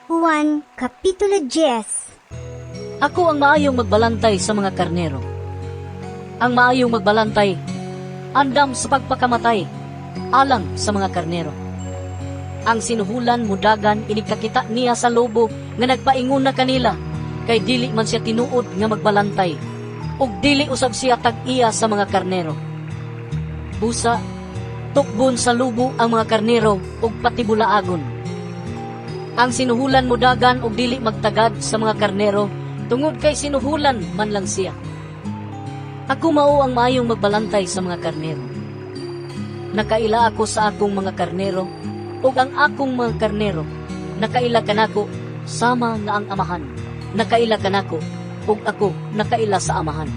Juan Kapitulo 10. Ako ang maayong magbalantay sa mga karnero. Ang maayong magbalantay, andam sa pagpakamatay, alang sa mga karnero. Ang sinuhulan mudagan inig kakita niya sa lobo nga nagpaingon na kanila, kay dili man siya tinuod nga magbalantay, ug dili usab siya tag-iya sa mga karnero. Busa, tukbon sa lobo ang mga karnero ug patibulaagon. Ang sinuhulan mudagan og dili magtagad sa mga karnero tungod kay sinuhulan man lang siya. Ako mao ang maayong magbalantay sa mga karnero. Nakaila ako sa akong mga karnero ug ang akong mga karnero nakaila kanako, sama nga ang Amahan nakaila kanako ug ako nakaila sa Amahan.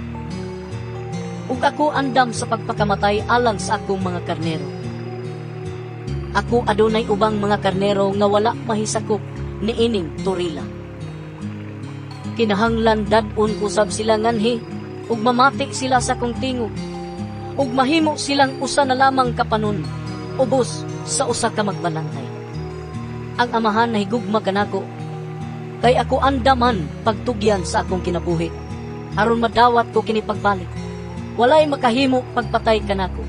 Ug ako andam sa pagpakamatay alang sa akong mga karnero. Ako adunay ubang mga karnero nga wala mahisakop niining torila. Kinahanglan dad-on ko sab sila nganhi ug mamati sila sa akong tingog, ug mahimo silang usa na lamang ka panon ubos sa usa ka magbalantay. Ang Amahan nahigugma kanako kay ako andaman pagtugyan sa akong kinabuhi aron madawat ko kini pagbalik. Walay makahimo pagpatay kanako.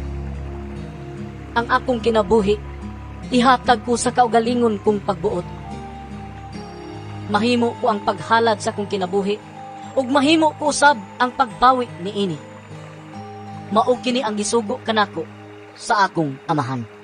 Ang akong kinabuhi ihatag ko sa kaugalingon kong pagbuot. Mahimo ko ang paghalad sa akong kinabuhi ug mahimo ko usab ang pagbawi niini. Mao kini ang gisugo kanako sa akong Amahan.